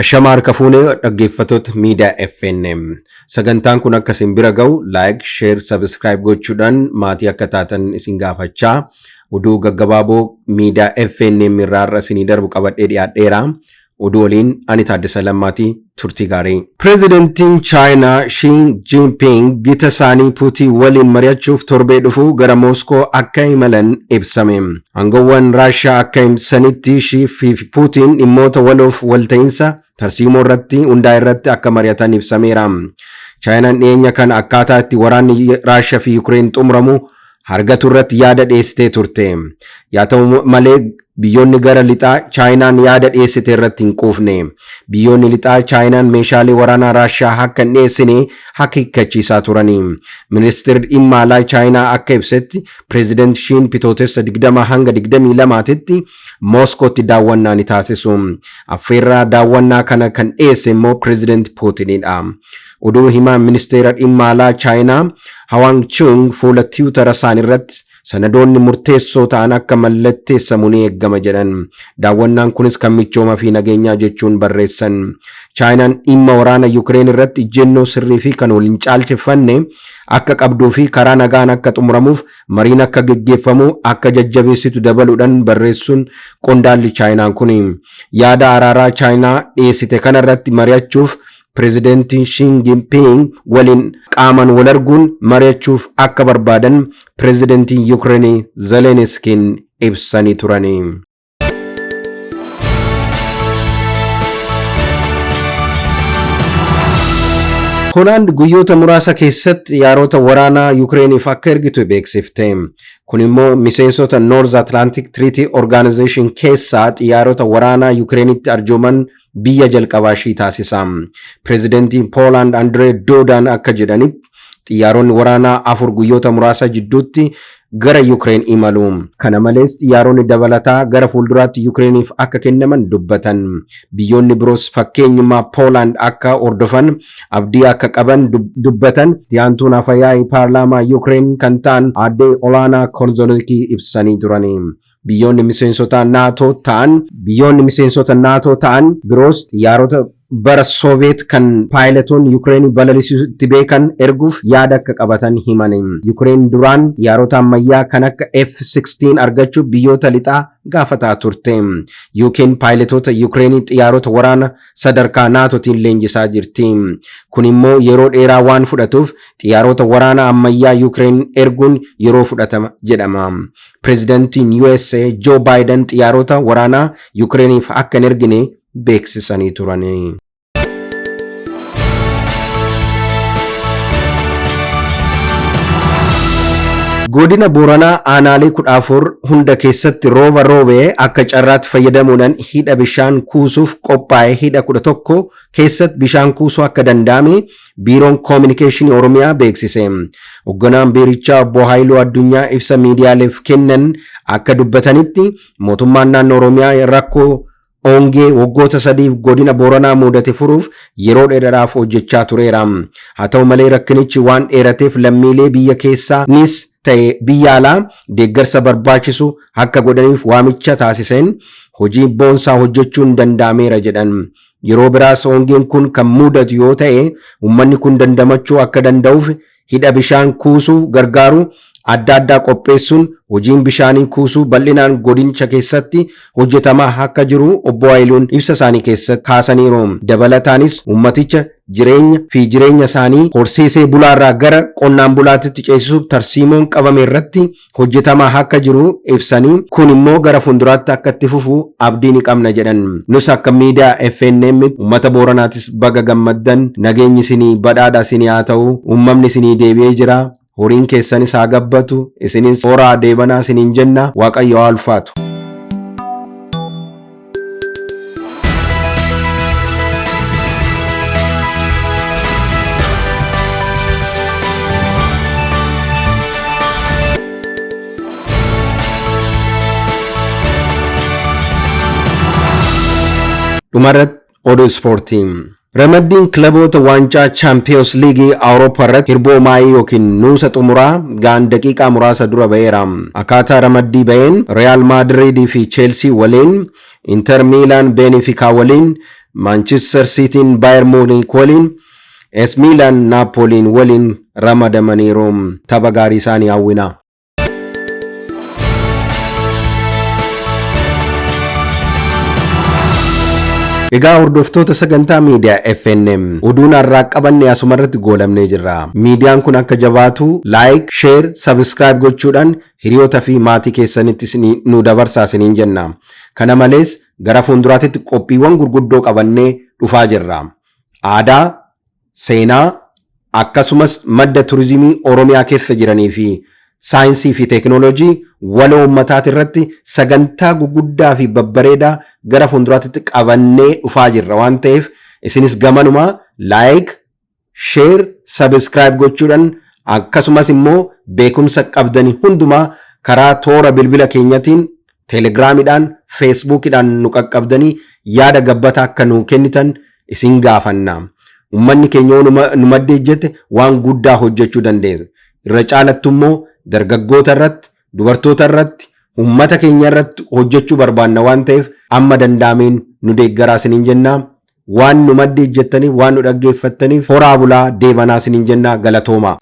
Ashama harka fuunee dhaggeeffattoota miidiyaa FNM. Sagantaan kun akka isin bira ga'u like, share, subscribe gochuudhaan maatii akka taatan isin gaafachaa oduu gaggabaaboo miidiyaa FNM irraa har'a isinii darbu qabadhee dhiyaadheera. Oduu waliin ani Taaddasa Lammaatii turtii gaarii. Pireezidantiin Chaayinaa Xi Jinping gita isaanii Puutiin waliin mari'achuuf torbee dhufu gara Mooskoo akka imalan ibsame. Aangoowwan Raashiyaa akka ibsanitti Xi fi Puutiin dhimmoota waloof walta'iinsa tarsiimoo irratti hundaa'e irratti akka mari'atan ibsameera. Chaayinaan dhiyeenya kana akkaataa itti waraanni Raashiyaa fi Yukireen xumuramu argatu irratti yaada dhiyeessitee turte. Yaa ta'u malee biyyoonni gara lixaa Chaayinaan yaada dhiyeessite irratti hin quufne. Biyyoonni lixaa Chaayinaan meeshaalee waraanaa Raashiyaa akka hin dhiyeessine akeekkachiisaa turani. Ministeerri dhimma alaa Chaayinaa akka ibsetti Pireezidaant Shiin Bitootessa 20 hanga 22tti Mooskootti daawwannaa ni taasisu. Affeerraa daawwannaa kana kan dhiyeesse immoo Pireezidaant Puutinidha. Oduu himaan ministeera dhimma alaa Chaayinaa Hawang Chung fuula Tiwutara isaanii irratti sanadoonni murteessoo ta'an akka mallatteessamu ni eeggama jedhan. Daawwannaan kunis kan michooma fi nageenyaa jechuun barreessan. Chaayinaan dhimma waraana Yukireen irratti ejjennoo sirrii fi kan wal hin caalchiffanne akka qabduu fi karaa nagaan akka xumuramuuf mariin akka geggeeffamu akka jajjabeessitu dabaluudhaan barreessuun qondaalli Chaayinaan kun yaada araaraa Chaayinaa dhiyeessite kanarratti mari'achuuf Pireezidantiin Xi Jinping waliin qaamaan wal arguun mari'achuuf akka barbaadan Pireezidantiin Yukireen Zelenskiin ibsanii turani. Hoolaand guyyoota muraasa keessatti xiyyaarota waraanaa Yukireeniif akka ergitu beeksifte. Kun immoo miseensota North Atlantic Treaty Organization keessaa xiyyaarota waraanaa Yukireenitti arjooman biyya jalqabaa ishii taasisa. Pireezidantiin Poolaand Andree Doodaan akka jedhanitti xiyyaaronni waraanaa 4 guyyoota muraasa jidduutti gara Yukireen imalu. Kana malees xiyyaaronni dabalataa gara fuulduraatti Yukireeniif akka kennaman dubbatan. Biyyoonni biroos fakkeenyummaa Poolaand akka hordofan abdii akka qaban dubbatan. Itti aantuun afayaa'ii paarlaamaa Yukireen kan ta'an aadde Olaanaa Konzolikii ibsanii turani. Biyyoonni miseensota NATO ta'an biyyoonni miseensota NATO ta'an biroos xiyyaarota bara Sooviyeet kan paayiletoonni Yukireen balalisiisuu itti beekan erguuf yaada akka qabatan himan. Yukireen duraan xiyyaarota ammayyaa kan akka F-16 argachuuf biyyoota lixaa gaafataa turte. UK'n paayiletoota Yukireenii xiyyaarota waraana sadarkaa NATOtiin leenjisaa jirti. Kun immoo yeroo dheeraa waan fudhatuuf xiyyaarota waraana ammayyaa Yukireen erguun yeroo fudhatama jedhama. Pireezidantiin USA Joe Biden xiyyaarota waraanaa Yukireeniif akka hin ergine beeksisanii turan. Godina Booranaa aanaalee 14 hunda keessatti rooba roobe akka carraatti fayyadamuudhaan hidha bishaan kuusuuf qophaa'e hidha 11 keessatti bishaan kuusuu akka danda'ame Biiroon Koominikeeshinii Oromiyaa beeksise. Hogganaan biirichaa Obbo Haayiluu Addunyaa ibsa miidiyaaleef kennan akka dubbatanitti mootummaan naannoo Oromiyaa rakkoo ongee waggoota sadiif godina Booranaa muudate furuuf yeroo dheeraadhaaf hojjechaa tureera. Haa ta'u malee rakkinichi waan dheerateef lammiilee biyya keessaanis ta'e biyya alaa deeggarsa barbaachisu akka godhaniif waamicha taasiseen hojii boonsaa hojjechuun danda'ameera jedhan. Yeroo biraas hongeen kun kan muudatu yoo ta'e uummanni kun dandamachuu akka danda'uuf hidha bishaan kuusuuf gargaaru adda addaa qopheessuun hojiin bishaanii kuusuu bal'inaan godinicha keessatti hojjetamaa akka jiru Obbo Hayiluun ibsa isaanii keessatti kaasaniiru. Dabalataanis uummaticha jireenya fi jireenya isaanii horsiisee bulaarraa gara qonnaan bulaatitti ceesisuuf tarsiimoon qabame irratti hojjetamaa akka jiru ibsanii kun immoo gara fuulduraatti akka itti fufu abdii ni qabna jedhan. Nus akka miidiyaa FNM uummata Booranaatis baga gammaddan, nageenyi isinii badhaadha isinii haa ta'u, uumamni isinii deebi'ee jira, horiin keessanis haa gabbatu, isinis horaa deebanaa isiniin jenna, Waaqayyo haa ulfaatu. Dhumarratti oduu ispoortii. Ramaddiin kilaboota waancaa Chaampiyoons Liigii Awurooppaa irratti hirboo maayii yookiin nuusa xumuraa ga'an daqiiqaa muraasa dura ba'eera. Akkaataa ramaddii ba'een Real Maadriidii fi Cheelsii waliin, Inter Miilaan Beenifikaa waliin, Maanchister Siitiin Baayer Muunik waliin, AS Miilaan Naapooliin waliin ramadamaniiru. Tapha gaarii isaanii hawwina. Egaa hordoftoota sagantaa miidiyaa FNM oduun har'aa qabanne asumarratti goolabnee jirra. Miidiyaan kun akka jabaatu like, share, subscribe gochuudhaan hiriyoota fi maatii keessanitti nu dabarsaa isiniin jenna. Kana malees gara fuulduraatitti qophiiwwan gurguddoo qabannee dhufaa jirra. Aadaa, seenaa, akkasumas madda turizimii Oromiyaa keessa jiranii fi saayinsii fi teekinooloojii waloo uummataati irratti sagantaa guguddaa fi babbareedaa gara fuulduraatti qabannee dhufaa jirra waan ta'eef isinis gamanumaa like, share, subscribe gochuudhaan akkasumas immoo beekumsa qabdanii hundumaa karaa toora bilbila keenyatiin teelegiraamiidhaan, feesbuukiidhaan nu qaqqabdanii yaada gabbataa akka nu kennitan isin gaafanna. Uummanni keenya yoo nu maddee ejjete waan guddaa hojjechuu dandeenya. Irra caalattu immoo dargaggoota irratti, dubartoota irratti, uummata keenya irratti hojjechuu barbaanna waan ta'eef amma danda'ameen nu deeggaraa isiniin jenna. Waan nu maddee ejjettaniif, waan nu dhaggeeffattaniif horaa bulaa deebanaa isiniin jenna, galatooma.